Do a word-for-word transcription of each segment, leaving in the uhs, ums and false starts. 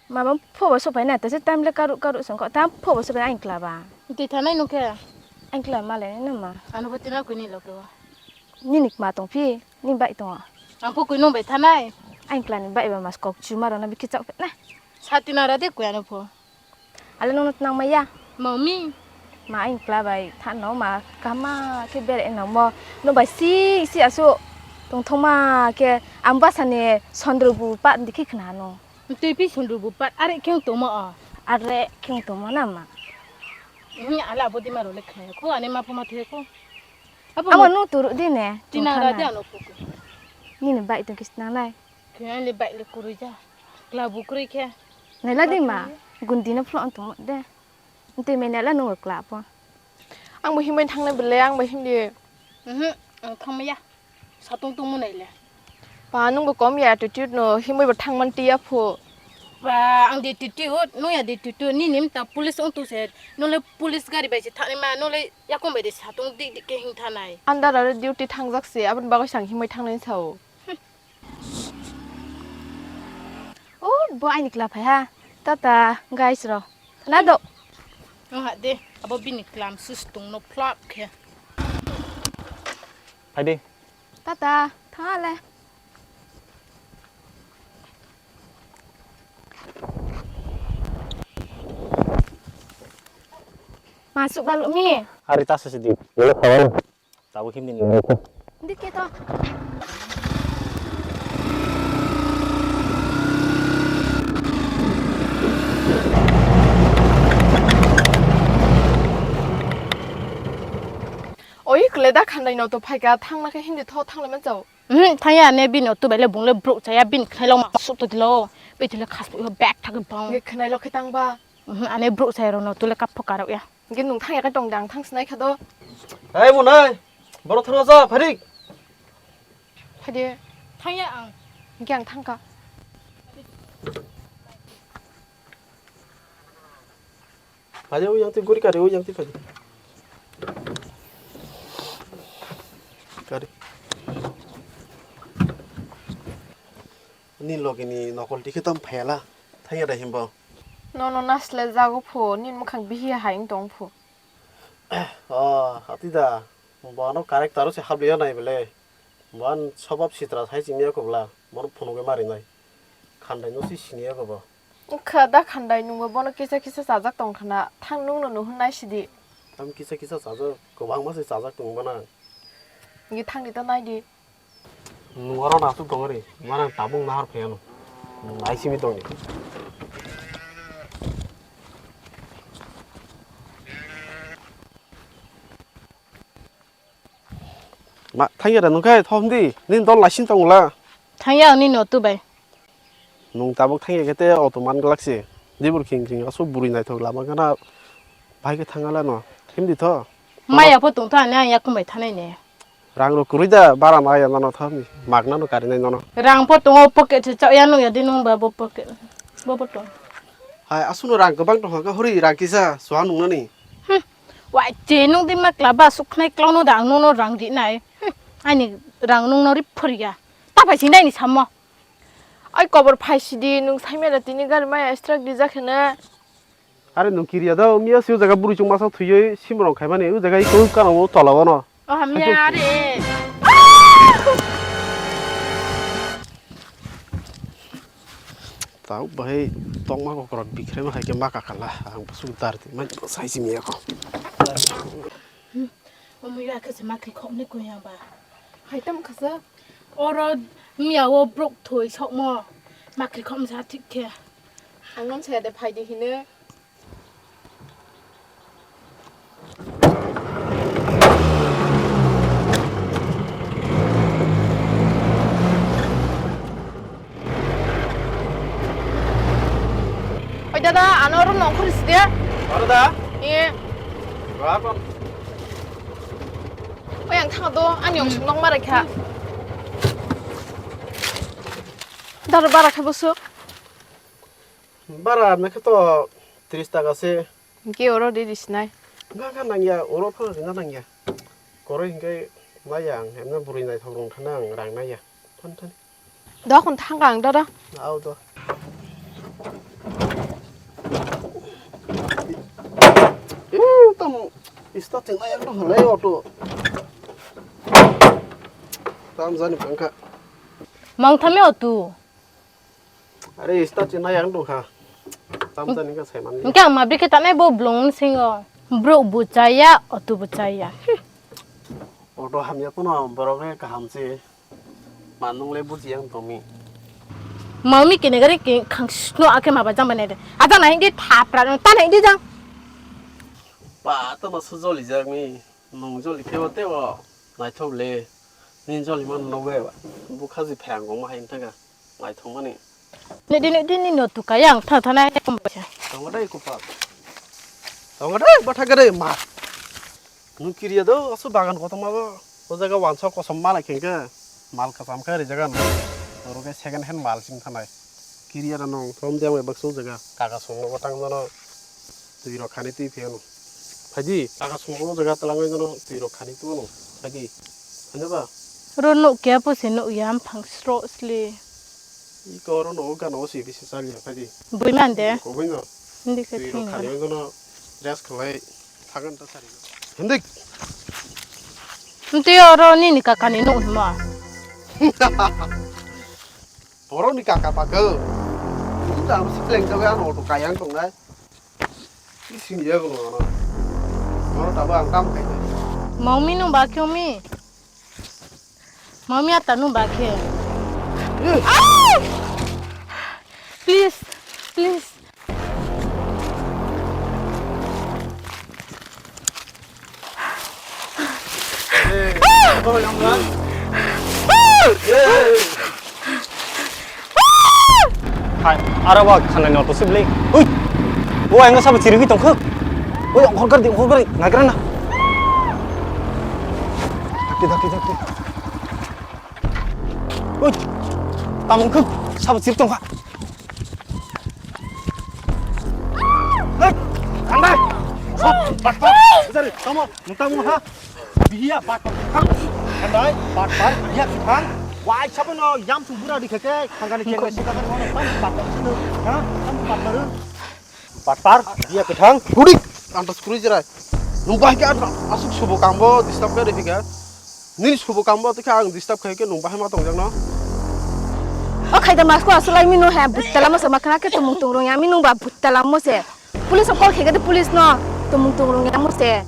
Mama phobo sopai na, tese time le karu karu songkho, tam phobo sopai aing kla ba. Twi thanai nung khe? Aing kla ma le na ma. Ano bo tina kuni lo ko. Nini ma tong phi, ni bai tong. Ang pho kui nung bai thanai. Aing kla ni bai ba mas kok chu ma ro na bikhi chak na. Sati na ra de kui ano pho. Ale nung nang ma ya. Mami. Ma aing kla bai than no ma kama khe bere nang mo. No bai si si asu tong thong ma khe ang basa ni sondro bu pa dikhi khna no. Twi pi sundru bu pat are khe tongmo o. Are khe tongmo na ma. Ni ala abo di maro le khaya ko ane ma pho ma the ko. Abo Amo mo no turu di ne. Tina ra di ano ko. Ni ni bai to kis nang nai. Khe ani bai le kurui ja. Kla bu kurui khe. Nai la di ma. Gundi na phlo tongmo de. Twi me nai la no kla po. Ang bo himbai thangnai bele, ang bo himdi. Mhm, ang thangmaya. Satung tungmo nai le. Pa, nung bo kom ya attitude no, himbai bo thangman tiya pho. Pa, ang di attitude, nung ya di attitude, ni nim ta police ong tu se, nung le police gari bai se thani ma, nung le yakung bai de satung dik dik ke hing thanai. Andar are duty thangjak se, abon bagoi sang himbai thangnai sao. Oh, bo aini kla phai ha. Tata, guys ro. Na do. Wng ha de, abo bini klam sus tungno phlap khe. Phai de. Tata, thang le. Masuk dalu mi. Hari tas sidi. Yelo khawan. Tabuk himni nini. Dikhe to. Oi, kle da khandai no to phaika thangna khe hindi tho thangla man chao. Mhm, thangya ne bini otu bai le bung le bruk chaya bini khnai long ma suk to dilo. Bini le khas bag thak bang. Nge khnai lo khe tang ba. Mhm, ane bruk chaya ro no tu le kap pho karok ya. Hingke nwng thangya khe tong de, ang thang sinai kha do. Hai, bo nai. Borok thangna cha, Pharik. Phai de. Thangya ang. Hingke ang thang kha. Phai de, o yang twi guri kari, o yang twi phai de. Kari. Ni loge ni nokol tikhe tamo phai ya la. Thangya da himbo. Nono nasle jago pho, nini mwkhang bihiya hai wng tong pho. Oh, hati da. Bono character o se habliya nai bele. Bono sobab sitra sai chini ya kobla. Bono phunugwi mari nai. Khandai no si sini ya kobo. Wngkha da khandai nungbo bono kisa kisa chajak tong khna. Thang nungno nuhun nai sidi. Tam kisa kisa chajak, kwbangma se chajak tong bono. Ngi thang di ta nai di. Nwng oro nasuk tong ri, manang tabuk nahar phai ano. Nwng ai simi tong di. Ma, thangya da nwng khai thom di, nini dol naising tong la. Thangya ang nini otu bai. Nwng tabuk thangya khe tei auto man glak se. Dibur khing khing aswk bwrwi naithok lama gana bahai khe thang ala no. Himdi tho. Maya pho tong tha ani ang yakung bai thanai ne. Rang rok kwrwi da bara ma ya nono tho ni. Magna no karinai nono. Rang pho tongo pocket se chak ya nung ya di nung ba bo pocket. Bo bo tong. Hai aswk no rang kwbang tong kha hori rang kisa suha nung nani. Hmm. Wai che nung di ma kla ba sukhnai klau no da ang nono rang di nai. Hmm. Ani rang nung no ri phori ya. Ta phai sing dai ni samo. Ai kobor phai sidi, nwng saimya da tini gari maya extra rijak hwnwi. Are nwng kiriya da, miya se o jaga bwrwi chwng masa thwiwi simrong khaimani, o jaga iko kanao tola o no. O hamya are. Tau bahai tongma kokrok bikhraima hai khe ma kakala, ang bwswk dar di, man sai simi ya ko. Hmm. Omo ya khe se makri khokni kuya ba. Hai tam khasa. Oro miya o brok thoi sokmo. Makri khokni sa thik khe. Ang non saya de phai di hino. Oi dada, ano oro nongkhor risi de. Oro da? Iye. Ro akon. Oi ang thang do, ani ongsong nok marai kha. Daro bara kha boso. Bara na khe to tris taka se. Hingke oro de risinai. Wngkha kha nangya, oro phano rina nangya. Koroi hingke maya ang, emne bwrwi naithok rwng thana ang rang naiya. Thani, thani. Dokhon thangka ang doro. Au do. Tam start chingna yak dong halai auto. Tam jani pangkha. Mang thame auto. Are start chingna yak dong kha. Tam jani ka saiman. Hingke ang mabri khe tanai bo blong singo. Bro bo chaya, auto bo chaya. Auto hamya pono borok le kaham se. Manung le buji yang tongmi. Mami kene gari ke khang sno ake maba jang banai de. Aja na hindi thapra no ta na hindi jang. Pa to ma su joli jak mi. Nung joli ke te o. Naithok le. Ni joli man no ge ba. Bu khaji phang gong ma hain thanga. Naithok mani. Ne di ne di ni no tu kayang tha tha na. Tong dai ku pa. Tong dai ba tha gare ma. Nung kiriya do asu bagan kotorma bo. O jaga wansa kosom malai khengke. Mal kasam khe rijak ano. Oro khe second hand mal sing thanai. Kiriya da nung thom de ang baksa o jaga. Kaga song no tang jano. Twi rok khani twi phiyano. Phaidi kaga song o jaga twlangwi jano twi rok khani twi ano. Phaidi. Ano ba? Ro nuk kya po se nuk yam phang sro sli. Iko oro no gana o si bisi sali ya phaidi. Bui man de. Ko bui no. Hindi khe Twi rok thung khani na. Jano. Dress khlai. Thagan ta sari. Hindi. Mtwi oro nini kakani nuk himo. Borok ni kaka pa khe. Ini ta amo sikleng jaga ano auto kayang tongnai. Ini sing ya kono ano. Borok ta ba ang kam kai. Mami nung ba kyo mi. Mami ata nung ba khe. Eh. Ah! Please, please. Hai, aro ba khanai no to sibli. Ui. Bo ang sabo chirigwi tongkho. Ui, ongkhor gardi, ongkhor gardi, nagra na. Dakti, dakti, dakti. Ui. Tamung khuk, sabo chir tongkha. Hei, thangnai. Hop, bat, bat. Bujari, tamo, nung tamo ha. Biya bat, bat. Thangnai, bat, bat, biya thang. Wai, sabo no, yam sung bura di kheke, thangani cheng si kakan no, tam bat, bat sunu. Ha, tam bat baru. Bat, bat, biya thang. Gudik, antas kuri jerai. Nung bai ke asuk subo kambo, disturb ke de phika. Nini subo kambo tei khe ang disturb khai khe nung bahai ma tongjakno? O khaida masko asulai mino he buttala mo se makhna khe tumung tungrung ya mino ba buttala mo se. Police o call khai khe police no tumung tungrung ya mo se.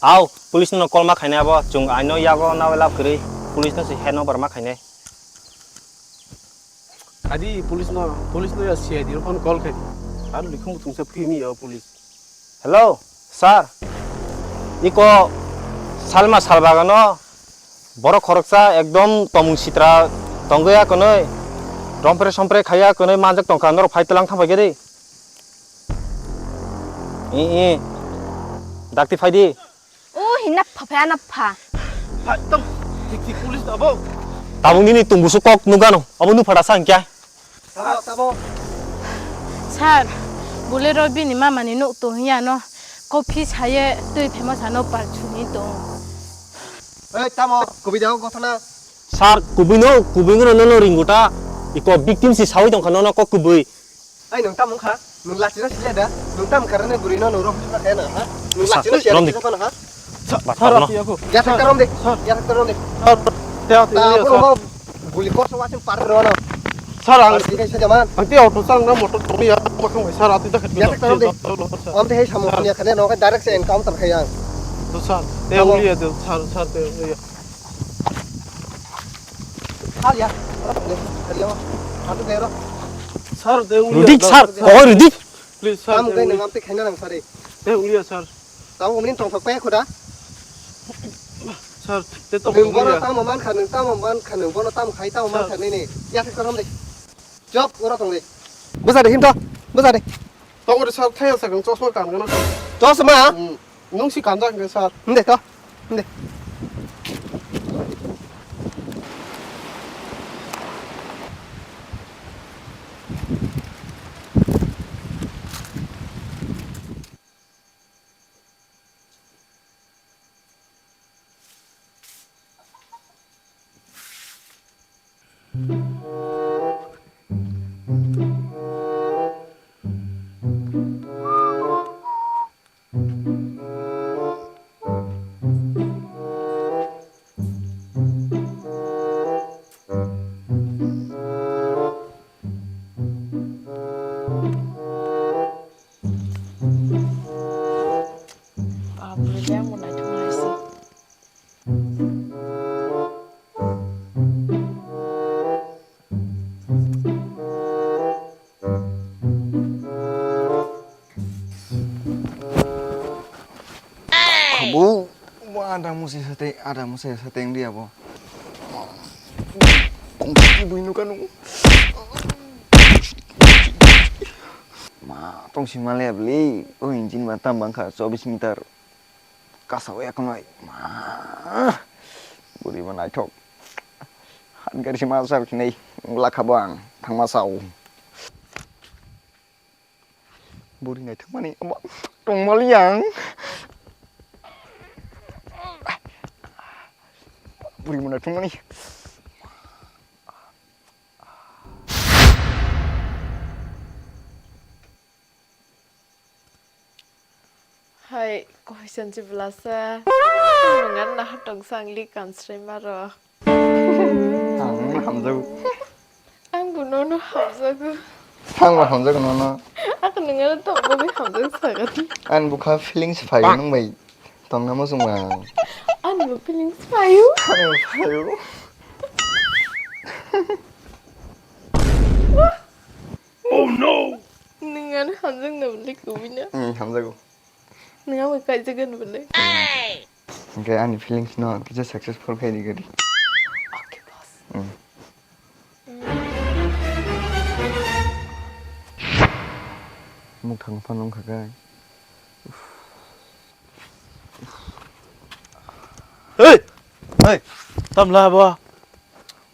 Au, police no call ma khainai abo, chwng aino yago nawi lab kwrwi, police no se hand over ma khainai. Adi police no, police no ya C I D ro phone call khai. Ar likhung thungsa phini ya police. Hello, sir. Iko Salma Salbagano borok khoroksa ekdom tomung sitra tongwi ya kwnwi, rompre sompre khaiya kwnwi manjak tongkha, norok phai tlang thang phaikhe di. I, i. Dakti phaidi. O hinna pha pha na pha. Hai, tamo. Thik thik police abo. Tabuk nini tungbusu kok nukgano. Abo nukphada sa hwnkhe. Tamo, tamo. Sir, Bolero bini mamani nuk to hinya no. Coffee saye twi phema sano par chuni to. Ei, tamo, kubui jago gothana. Sir, kubui no, kubui no no ringuta. Iko victim si sawi tongkha no no kok kubui. Ai, nwng tamo wngkha? Nwng lachino siya da? Nwng tamo karane bwrwino nwng rohorna kaya na, ha? Nwng lachino siya da, rom di. Sir, ha? Sir, sir, rom di. Ya, sir, rom di. Sir. Ya, sir, rom di. Sir, te ati ta ya, sir. Guli koso wasin par rono. Sir, ang, par di kai saja man. Ang te auto sang na motor tong ya, bakang bai, sir, ati da khat. Ya, sir, rom di. Sir, sir. Om te hei samung ya khane no direct se encounter khayang. To sir, te uli ya, sir, sir, te uli ya. Hal ya. Hal ya. Hal ya. Sir, te uli ya. Rudik, sir. Please, sir. Tamo te uli. Nang amte khaina nang sari. Te uli ya, sir. Tamo minin tong thok pa khuda. Sir, te tong uli ya. Nang bono tamo man kha, nang tamo man kha, nang bono tamo khai, tamo man kha nini. Ya, sir, karam de. Job, ora tong de. Buja de, him to. Buja de. Tong de, sir, thaya sa kang chosma kan gana. Chosma? Hmm. Nung si kanjak hwnkhe sir. Himde to. Himde. Ada musi sateng, ada musi sateng dia bo. Kongsi bui nuka nung. Ma, tongsi male beli. O engine ma tam bangkha chobis meter. Kasa o ekonoi. Ma. Buri ma naithok. Hat gari si ma sar khinai. Lakha bo ang. Thangma sao. Buri naithokmani abo tongmali ang. Buri bo naithokmani. Hai, koisan si belasa. Nungan na hatong sangli kansrema ro. Ang hamjago. Ang bo nono hamjago. Ang bo hamjago nono. Ang nungano tong bagwi hamjago sagani. Ang bukha feelings phaio nung bai tongna muchung bang. Ang bo feelings phaio. Ang phaio. Oh no! Nungano hamjak na bwlai kubui na. Hmm, hamjago. Nung ang bai kaijak na bwlai. Hwnkhe ani feelings no kisa successful khai di gari. Okay, boss. Hmm. Muthang phano wngkha khe. Hey! Hey! Tamla bo.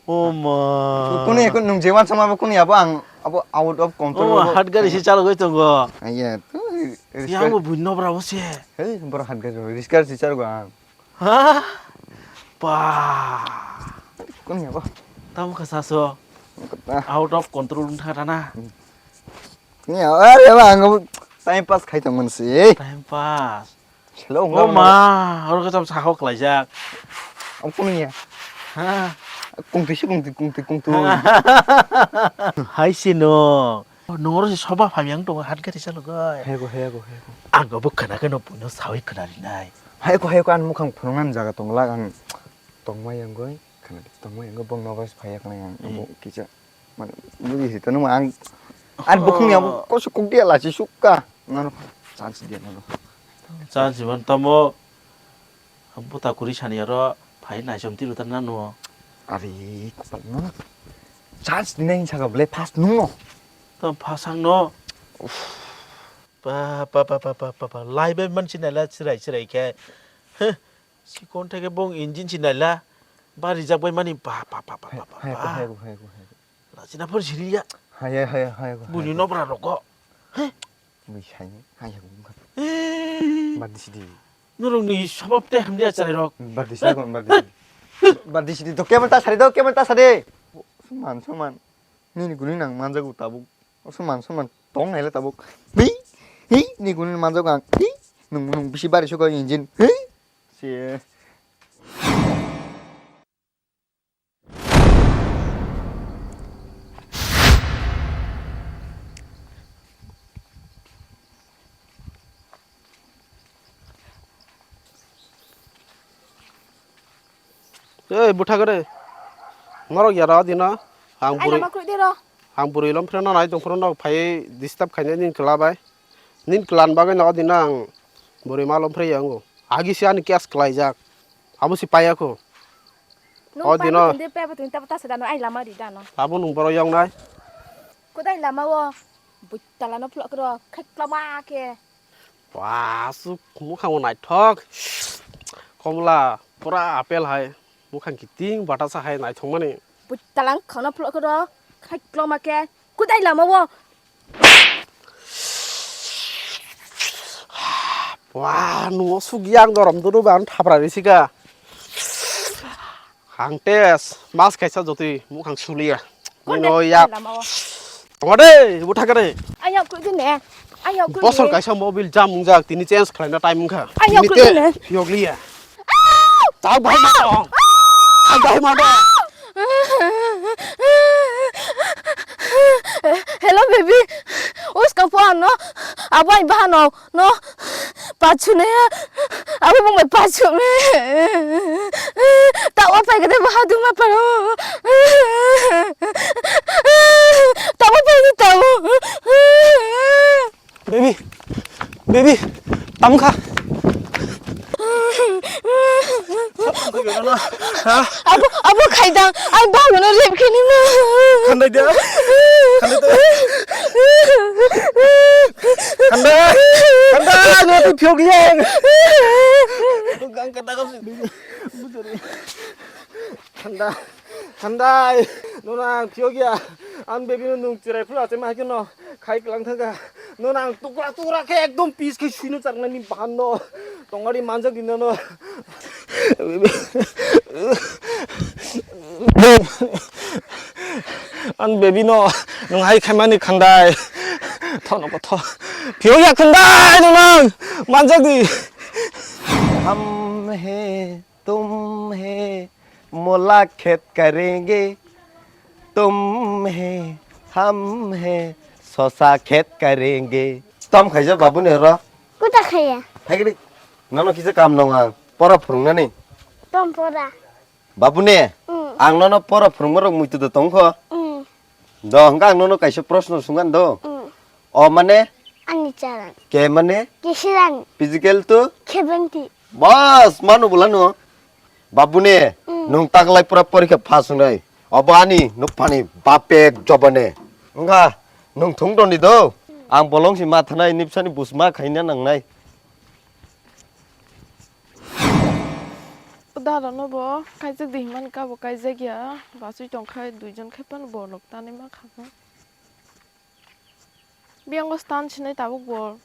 Oh ma. Kuni, kuni nung jewan sama bo kuni abo ang abo out of control. Oh, hat gari se chalogoi tongo. Aiya, tu risk. Yang bo buino bra bo se. Hey, bro hat gari risk se chalogo ang. Ha? Pa. Kuni abo. Tamo kha saso. Out of control wngkha rana. Ni are ba ang time pass khai tong mansi. Time pass. Hello, oh ma, oro khe tam sakho klaijak. Ang phone niya. Ha. Kungtwi si kungtwi kungtwi kungtwi. Hai sino. Noro si soba phamyang tongo hat gari chalo gai. Hego hego hego. Ang bo khana khe no puno sawi khana rinai. Hego hego an mukhang phunuknani jaga tongla ang tongma yangoi khana tongma yango bong nogo phaiya khana yang bo kisa. Mane, budi si tanu ang. An bukhung ya, koso kuk dia lachi sukka. Nano, chance dia nano. Chance man tamo. Buta kuri sani aro, phai naisom tilu tan nano. Ari, kupal no. Chance dinai saka ble fast nungo. Tam fasang no. Pa, pa, pa. Lai bai man sinai la, sirai, sirai khe. Heh, sikon theke bong engine sinai la. Ba rijak bai mani, pa, pa, pa. Hai, hai, hai, hai, hai. Lachina phor siriya. Haya, haya, haya, haya. Buni nobra rogo. He? Bui sai, haya, haya. Eh. Badi sidi. Norok ni sabab te hamdi achai rok. Badi sai kon, badi sidi. Badi sidi, do kemon ta sari, do kemon ta sari. Suman, suman. Nini guni nang manjago tabuk. Suman, suman. Tong naile tabuk. Hi? Hi? Ni guni manjago ang. Hi? Nung, nung bisi bari suko engine. Hi? Si. Ei, bwtha kwrwi. Norok yara o dino. Ang bwrwi, ang bwrwi lom phre no nai tong phro no phai disturb khainai nini kwla bai. Nini kwlan bagwi no o dino ang bwrwi ma lom phre ya wngo. Agi se ani case kwlaijak. Abo se paiya kho. O dino. Nung pai tong de, pai tong de, tabo ta sada no ai lama ri da no. Abo nung boro yong nai. Kodai lama o. Bwtala no phlok ro, khaklama khe. Wa, aswk mukhang bo naithok. Komla, pura apple hai. Mukhang kiting batasa hai naithokmani. Bwtala wngkha no phlok ro, khaklama khe. Kodai lama o. Wa, nung aswk yang dorom dunu ba ang thapra risi ka. Ang test mas kaisa jotwi mukhang suliya. Nino yak. Tongma de, bwtha kare. Ayok kru dine. Ayok kru. Bosor kaisa mobil jam ungjak, tini change khlaina time wngkha. Ayok kru dine. Yogliya. Tak bahai ma dong. Tak bahai ma dong. Hello baby. Uska po ano. Abai bahano. No, pachu ne, abo bung bai pachu me. Ta o pai kete bahadung ma paro. Ta o pai kete ta o. Baby, baby, tamo kha. Ha? Abo, abo khaidang, ang babuno rape khainima. Khandai da. Khandai da. Khandai. Khandai, no, tei phiyok yang. Khandai. Khandai. Nono ang phiyok ya. Ang baby no nung chirai phula se ma khe no. Khai klang thangkha. Nono ang tukra tukra khe ekdom piece khe suino charnani bahan no. Tongari manjak di nono. Ang baby no nung hai khaimani khandai. Thono ko tho. Phiyok ya khandai nono. Manjak di. हम हैं, तुम हैं, मुलाकात करेंगे, तुम हैं, हम हैं, शशा खेत करेंगे। Tom khaijak babu ni oro. Kuta khaya. Haikri, nono kisa kam nong ang, pora phurungnani. Tom pora. Babu ne, Mm. Ang nono pora phurungma rok muitu do tongkho. Mm. Do, hwnkha ang nono kaisa proshno sungani do. Mm. O mane? Ani charan. Ke mane? Kisiran. Physical to? Kebenti. Bas, manu bula no. Babu ne, Mm. Nung taklai pura porikha pass wngnai. Obo ani nukphani bapek jobone. Wngkha, nung thung doni do. Ang bolong si ma thanai, nipsani busma khaina nangnai. Dara no bo kaijak di himani kabo kaijak ya. Basui tongkha, duijon khai phano borok tanwi mankha bo. Biyango stand sinai tabuk bo.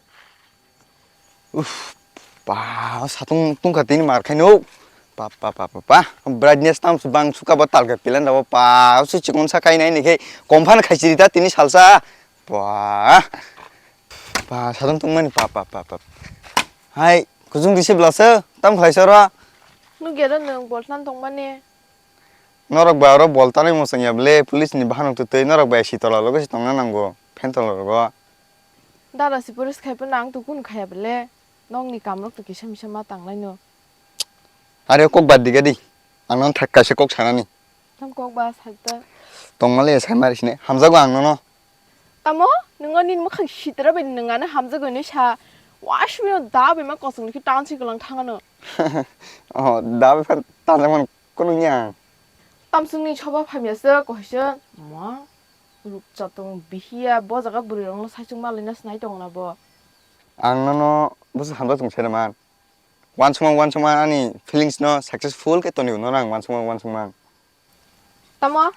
Uff, pa, satung tungkha tini mar khaino. Pa, pa, pa, pa, pa. Brightness tam su bang suka bo talka pilan da bo pa. Su chikon sa kainai ni khe komphano khaisiri ta tini salsa. Pa. Pa, satung tungmani pa, pa, pa, pa. Hai, kujung disi blasa, tam khlai soro. Nugya da nwng boltan tongmani. Norok bai oro bol tanwi mwsang ya ble, police ni bahanok twtwi norok bai si tola logo si tongna nango, phen tola rogo. Dada si police khai phano ang to kunu khaya ble. Nokni kamrok to kisa misa ma tanglaino. Are kok bad diga di. Ang nang thak kaisa kok sanani. Tam kok ba sakta. Tongmale sai mari sine. Hamjago ang nono. Tamo, nwngo nini mwkhang sitra bai nwng ano hamjago hinwi sa. Wasmio da bai ma kosong ni khe tansi kwlang thangano. Oh, da bai phan tanjakman kono nya. Tamsungni soba phamya se kohise ma rukchatong bihiya bo jaga bwrwi rokno saichung malaina snai tongna bo. Ang nono bwswk hamjak tong sene man. Wansukmang wansukmang ani feelings no successful khe tonwi nono ang wansukmang wansukmang. Tamo?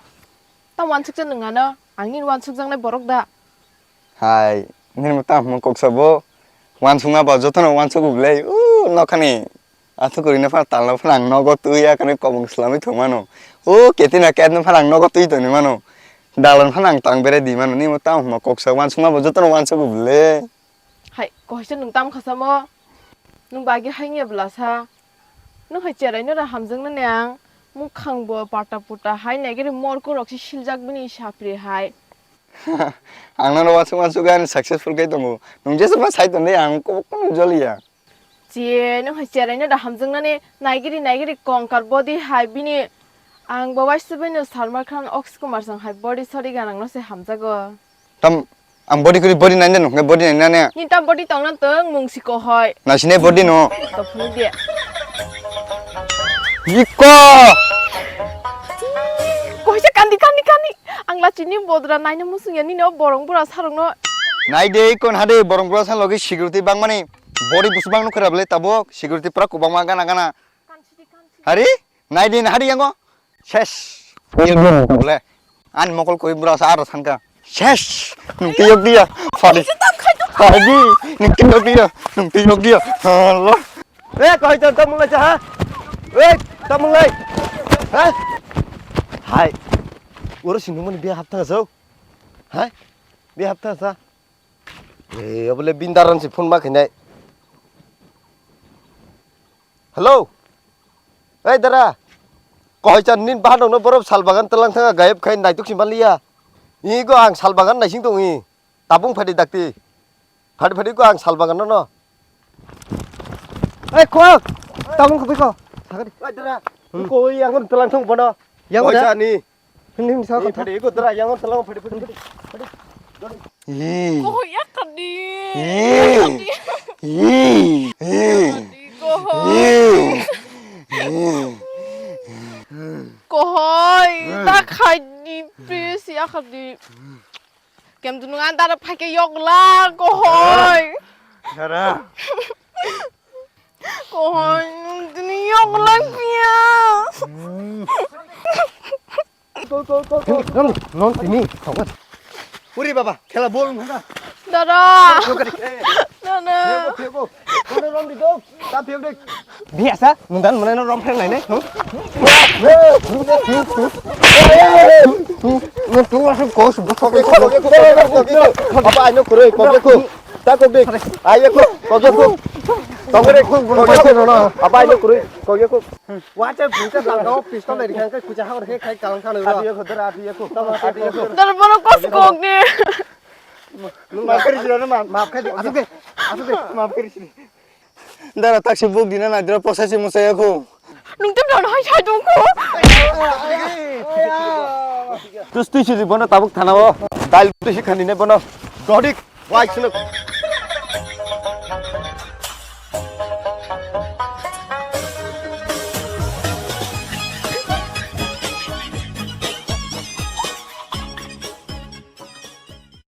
Tamo wansukjak nwng ano? Ang nini wansukjaknai borok da? Hai, nini tamo hwnma kok sabo? Wansukma ba jotono wansugo bwlai. O nokhani athuk kwrwino phano talno phano ang nogo twi ya kwnwi kobong swlamwi thwngmano. O ketina ketno phano ang nogo twi tongwi mano. Dalon phano ang tang berai di mano. Nini tamo hwnma kok sabo? Wansukma ba jotono wansugo bwlai. Hai, kohaisa nwng tam khasamo? Nwng bagi hai wngya bwlasa? Nwng hai cheraino da hamjaknani ang? Mwkhang bo pata puta hai naigari morko rok se siljak bini sapri hai. Ang nono wansuk wansuk ani successful khe tongo. Nwng jesa ma sai tongdi ang kunu joliya. Che, nwng hai cheraino da hamjaknani naigari naigari kongkar body hai bini. Ang bo waisa baino Salman Khan, Akshay Kumar song hai body sori ganang no se hamjago. Tam, ang body kuri body nai nai nuknai body nai nai. Ni tam body tong nan tong mung si ko hoi. Nai sini body no. To phunu dia. Iko. Kohisa kandi kandi kandi. Ang la chini bodra nai na musung ya ni no borong bura sarong no. Nai de kon hade borong bura san logi security bang mani. Body busbang no kharap le tabok security pra kubang ma gana gana. Hari? Nai din hari yango. Ses. Bole. An mokol koi bura sa aro sanka. Ses. Nung tiyok dia. Fadi. Fadi. Nung tiyok dia. Nung tiyok dia. Allah. Eh, koi tam tam mulai ha? Eh, tam mulai. Ha? Hai. Oro sindung mani biya hapta so. Hai. Biya hapta sa. Eh, obole bindaran si phone ma khinai. Hello. Ei dara. Kohai chan nin bahan dong no borok sal bagan telang thanga gayab khai naituk si maliya. Ni go ang sal bagan naising tong i. Tabung phadi dakti. Phadi phadi go ang sal bagan no no. Ei ko. Tabung khabai ko. Sagadi. Ei dara. Hmm. Ko yang telang thong bono. Yang Kohai da. Chan ni. Hini hini sa Ni kotha. Phadi ko dara yang telang phadi phadi phadi. Ih. Ko ya kadi. Ih. Ih. Ih. Kadi ko. Ih. Ih. Kohoi, hmm, ta khaidi, please, ya khaidi. Kem tu nungan ta phai khe yokla, kohoi. Dara. Kohoi, nung tini yokla pia. Hmm. Go, go, go, go. Ram, non tini, tawat. Uri baba, khela bol nang. Dada. Go, go, go. Dada. Go, go, go. Go, go, go. Biasa, mundan mana no rompheng nai ne. Apa aino kurui, kok ya kok. Ta kok dik. Ayo kok, kok ya kok. Tong kere, kok ya kok. Apa aino kurui, kok ya kok. Wacha bucha tangkao pistol dari kangka kucha hawar he khai kalang kanu. Adi ya kok, adi ya kok. Adi ya kok. Dara bono kos kok ni. Maaf kari sila na, maaf. Maaf kari, asuk de, asuk de. Maaf kari sila. Dara taksi buk dina na dira posa si musaya ko. Nung tem don hai sai dong ko. Terus tu sili bono tabuk thana o. Dal tu si khani ne bono. Dodik, wai sino.